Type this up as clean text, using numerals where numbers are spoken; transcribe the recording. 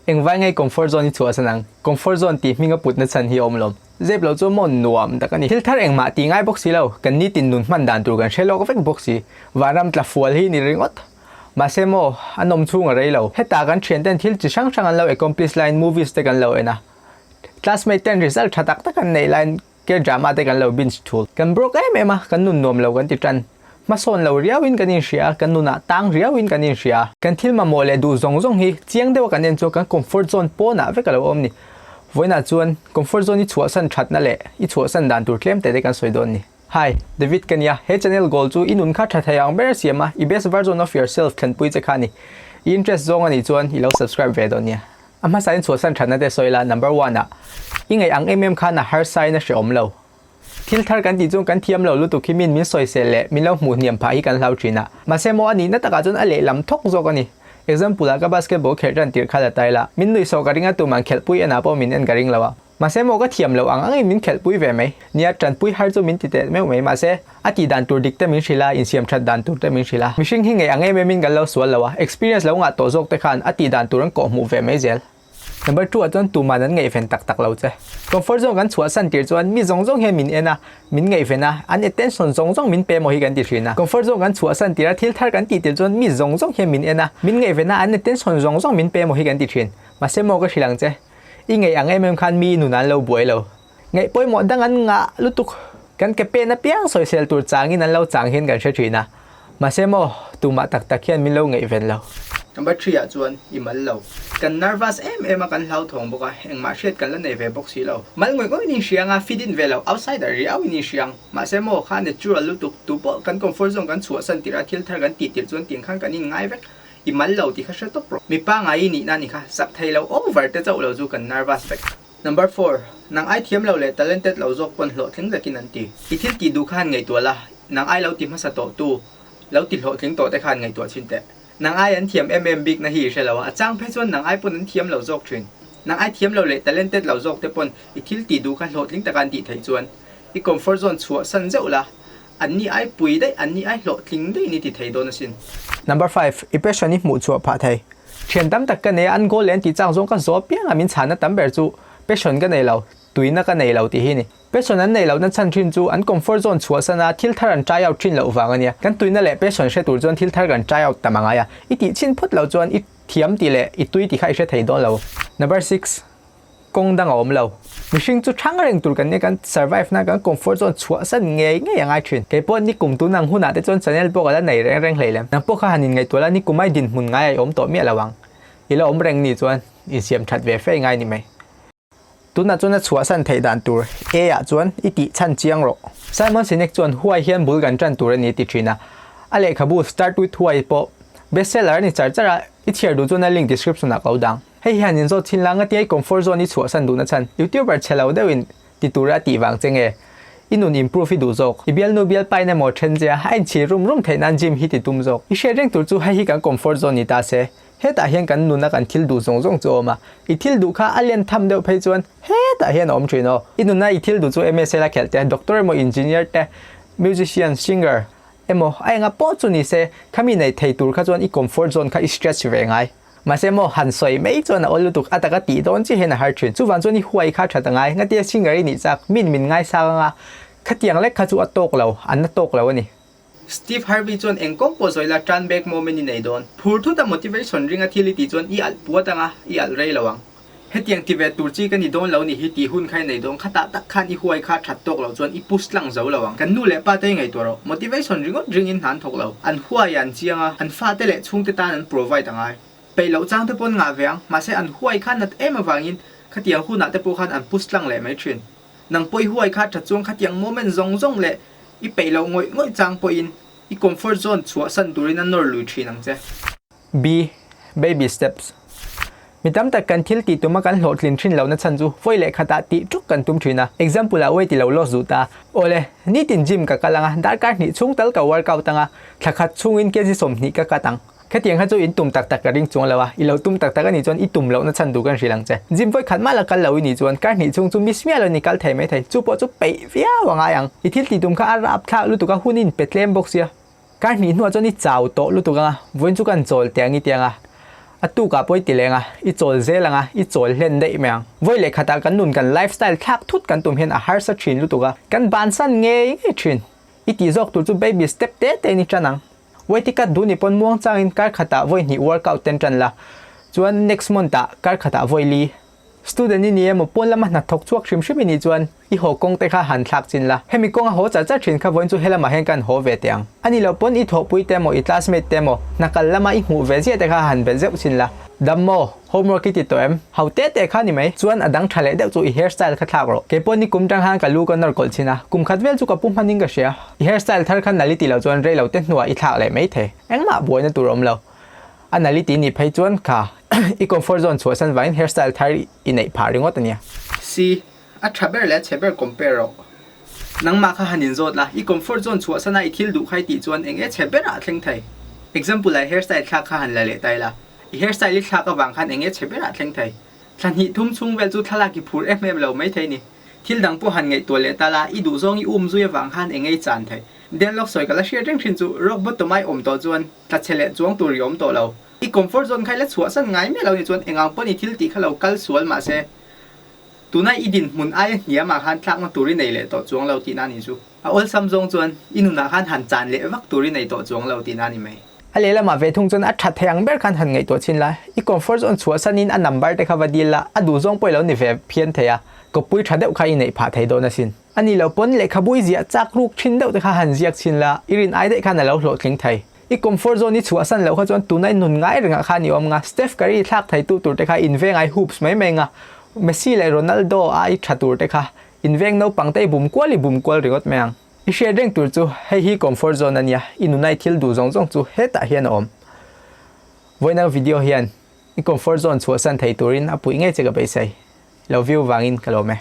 Engvai nge comfort zone i chhuahsan ang? Comfort zone tih hming a putna chhan hi a awm lo. Zep lo chu maw nuam tak a ni. Thil thar engmah tih ngai bawk si lo, kan nitin nun hman dan tur kan hre lawk vek bawk si. Vanram tla fual hi ni ringawt. Mahse maw, a nawm chhung a rei lo. Hetah kan thianten thil chi hrang hrang an lo accomplish laiin movies te kan lo en a. Classmate ten result tha tak tak an neih laiin K-drama te kan lo binge thul. Kan broke em em a, kan nun nuam lo kan ti tan. Hmasawn lo riauin kan inhria a, kan nunah tang riauin kan inhria a. Kan thil mamawh leh duh zawng zawng hi chiang deuha kan en chuan kan comfort zone pawnah vek a lo awm ni. Vawiinah chuan comfort zone i chhuahsan thatna leh i chhuahsan dan tur tlem te te kan sawi dawn ni. Hi, David ka nia, he channel goal chu i nun kha tha thei ang ber a siam a, i best version of yourself thlenpui che kha a ni. I interest zawng a nih chuan i lo subscribe ve dawn nia. A hmasain chhuahsan thatna te sawi la, number one ah i ngaih ang em em khan a harsa in a hreawm lo. Thil thar kan tih chuan kan thiam lo lutuk hi min min sawisel leh min lo hmuh hniam phah hi kan hlau thin a. Mahse maw a nihna takah chuan a lehlam thawk zawk a ni. Example ah ka basketball khelh tan tirh kha la tai la, min nuihsawh ka ring a tumah khelhpui enah pawh min en ka ring lo a. Mahse maw ka thiam loh ang angin min khelhpui ve mai. Nia, tanpui har chu min ti teh meuh mai. Mahse, a tih dan tur dik te min hrilh a, insiam that dan tur te min hrilh a. Mihring hi ngei ang em emin kan lo sual lo a, experience lo ngah tawh zawk te khan a tih dan tur an kawh hmuh ve mai zel. Number two ah chuan tuman an ngaihven tak tak lo che. Comfort zone kan chhuahsan tir chuan mi zawng zawng hian min en a, min ngaihven a, an attention zawng zawng min pe maw hi kan ti thin a. Comfort zone kan chhuahsan tir a, thil thar kan tih tir chuan mi zawng zawng hian min en a, min ngaihven a, an attention zawng zawng min pe maw hi kan ti thin. Mahse maw ka hrilh ang che. I ngaih ang em em khan mi nun an lo buai lo. Ngaih pawimawh dang an ngah lutuk. Kan ke pen apiang sawisel tur changin an lo chang hian kan hre thin a. Mahse maw, tumah tak tak hian min lo ngaihven lo. Number three ah chuan i mal lo. Kan nervous em em a, kan hlauthawng bawk a, engmah hriat kan la nei ve bawk si lo. Mal ngawih ngawih in inhria ang a, fit in ve lo, outsider riau in inhria ang. Mahse maw, kha natural lutuk, tupawh kan comfort zone kan chhuahsan tirh a, thil thar kan tih tirh chuan tiang khan kan inngai vek. I mal lo tih kha hre tawp rawh. Mipa ngai i nihna ni kha zak thei lo over te chauh lo chu kan nervous vek. Number four, nang ai thiam lo leh talented lo zawk pawn hlawhtling takin an ti. I thil tih duh khan ngaihtuah la, nang ai lo ti hmasa tawh tu, lo ti hlawhtling tawh te khan ngaihtuah chhin teh. Nang ai an thiam em em bikna hi i hre lo a, a chang phei chuan nang ai pawn an thiam lo zawk thin. Nang ai thiam lo leh talented lo zawk te pawn i thil tih duh kha hlawhtling taka an tih theih chuan i comfort zone chhuah san zeuh la, An ni ai pui daih, an ni ai hlawhtling daih ni ti thei dawn asin. Number five, i passion i hmuh chhuah phah thei. Thian tam tak ka nei a, an goal leh an tih chang zawng ka zawh apiang a min chhahna tam ber chu passion ka nei lo, tuina ka nei lo tih hi ni. Passion an neih lohna chhan thin chu an comfort zone chhuahsan a, thil thar an try out thin loh vang a nia. Kan tuina leh passion hre tur chuan thil thar kan try out tam a ngai a, i tih chhin phawt loh chuan i thiam tih leh i tui tih kha i hre thei dawn lo. Number six. Kawng dang a awm lo. Mihring chu thang reng tur kan nia, kan survive na kan comfort zone chhuahsan ngei ngei a ngai thin. Kei pawh nikum tun ang hunah te chuan channel pawh ka la nei reng reng hlei lem. Nang pawh kha han inngaihtuah la nikum ai dinhmun ngai a i awm tawh miah lo ang. I la awm reng ni chuan insiam that ve fe ngai ni mai. Tunah chuan a chhuahsan theih dan tur A ah chuan i tih chhan chiang rawh. Simon Sinek chuan huai hian bul kan tan tur a ni ti thin a. A lehkhabu Start with Why pawh best seller a ni char char a, i chhiar duh chuan a link description ah ka lo dang. Hei hian in zawt chin la nga tia i comfort zone i chhuahsan duhna chhan YouTuber chhe lo deuhin ti tura a tih vang che nge? I nun improve i duh zawk. I bialnu bialpa in emaw then che a, a inchhir rum rum theih nan gym hi ti tum zawk. I hriat reng tur chu hei hi kan comfort zone ni ta se, hetah hian kan nuna kan thil duh zawng zawng chu a awm a, i thil duh kha a len tham deuh phei chuan hetah hian a awm thin aw. I nuna i thil duh chu MSL a khelh te, doctor emaw engineer te, musician, singer emaw a enga pawh chu ni se, khami neih thei tur kha chuan i comfort zone kha i stretch ve ngai. Mahse maw han sawi mai chuan a awl lutuk a taka tih dawn chiah hian a har thin. Chuvang chuan i huai kha that a ngai. Ngatia singer i nih chak, min min ngaisang anga khatiang lek kha chu a tawk lo, an la tawk lo a ni. Steve Harvey chuan eng kawng pawh sawi la turn back moment i nei dawn. Phur thut a motivation ringa thil i tih chuan i alh puat anga i alh rei lo ang. Hetiang ti ve tur chi ka ni dawn lo nih hi tih hun kha i nei dawn. Khatah tak khan i huai kha that tawk lo chuan i push tlang zo lo ang. Kan nu leh pa te i ngaihtuah rawh. Motivation ringawt ringin hna an thawk lo. An huai an chiang a, an fate leh chhungte tan an provide a ngai. Peih loh chang te pawn ngah ve ang, mahse an huai kha nat em avangin khatiang hunah te pawh khan an push tlang leh mai thin. Nang pawh i huai kha that chuan khatiang moment zawng zawng leh i peih loh ngawih ngawih chang pawhin i comfort zone chhuahsan turin a nawr lui thin ang che. B. Baby steps. Mi tam tak kan thil tih tuma kan hlawhtlin thin lohna chhan chu vawi leh khatah tih tuk kan tum thin a. Example ah weight i lo loss duh ta. Awle, nitin gym ka kal anga, darkar hnih chhung tal ka workout anga, thla khat chhungin kg 20 ka cut ang. Khatiang kha chu in tum tak tak ka ring chuang lo a, i lo tum tak tak anih chuan i tum lohna chhan duh kan hrilh ang che. Gym vawi khat mah la kal lo i nih chuan kar hnih chhung chu miss miah lo in i kal thei mai thei. Chu pawh chu peih viau a ngai ang. I thil tih tum kha a rapthlak lutuk a, hun i inpe tlem bawk sia. Kar hnih hnuah chuan i chau tawh lutuk anga, vawiin chu kan chawl teh ang i ti anga. A tukah pawh i ti leng a, i chawl zel ang a, i chawl hlen daih mai ang. Vawi leh khatah kan nun kan lifestyle thlak thut kan tum hian a harsa thin lutuk a, kan bansan ngei ngei thin. I tih zawk tur chu baby step te te in i tan ang. Weight i cut duh ni pawn muang changin kar khatah vawi hnih workout ten tan la, chuan next month ah kar khatah vawi li. Student i ni emaw pawn lama hna thawk chhuak hrim hrim i nih chuan i haw kawng te kha han thlak chin la. Hemi kawnga haw char char thin kha vawiin chu helamah hian kan haw ve teh ang. A ni loh pawn i thawhpui te emaw i classmate te emaw hna kal lama i hmuh ve ziah te kha han belh zeuh chin la. Dam maw? Homework i ti tawh em? Ho te te kha ni mai. Chuan a dang tha leh deuh chu i hairstyle kha thlak rawh. Kei pawh ni kum tang khan ka lu ka nawr kawlh chin a, kum khat vel chu ka pu hman in ka hria. I hairstyle thar kha nal i ti loh chuan rei lo te hnuah i thlak leh mai thei. Engmah buaina tur awm lo. A nal i ti nih phei chuan kha i comfort zone chhuahsan vangin hairstyle thar i neih phah ringawt a nia. Si, a tha ber leh a chhe ber compare rawh. Nangmah kha han inzawt la, i comfort zone chhuahsana i thil duh kha i tih chuan eng e chhe berah a thleng thei. Example ah i hairstyle thlak kha han la leh ta ila, i hairstyle i thlak avang khan eng e chhe berah a thleng thei. Thla hnih thum chhung vel chu thlalak i phur em em lo mai thei ni. Thil dang pawh han ngaihtuah leh ta la, i duhzawng i um zui avang khan eng ei chan thei. Dialogue sawi ka la hriat reng thin chu rock bottom ai awm tawh chuan tla chhe leh chuang tur i awm tawh lo. I comfort zone kha i la chhuahsan ngai miah lo ni chuan engang pawn i thil tih kha lo kal sual mahse tuna i dinhmun aia hniamah khan tlakna tur i nei leh tawh chuang lo tihna ni chu. A awlsam zawng chuan i nunah khan han chan leh vak tur i nei tawh chuang lo tihna ni mai. A lehlamah ve thung chuan a tha thei ang ber khan han ngaihtuah chhin la, i comfort zone chhuahsanin a number te kha va dil la, a duhzawng pawh i lo ni ve phian thei a, kawppui tha deuh kha i neih phah thei dawn asin. A ni lo pawn lehkhabu i ziah chak ruk thin deuh te kha han ziak chhin la, i rin ai daih khan a lo hlawhtling thei. I comfort zone i chhuahsan loh kha chuan tuna i nun ngai rengah khan i awm nga, Steph Curry thlak theitu tur te kha inveng ai hoops mai mai nga, Messi leh Ronaldo ai tha tur te kha inveng naupang te i bum kual i bum kual ringawt mai ang. I hriat reng tur chu hei hi comfort zone a nia, i nuna i thil duh zawng zawng chu hetah hian a awm. Vawiina video hian i comfort zone chhuahsan thei turin a puih ngei che ka beisei. Lo view vangin ka lawm e.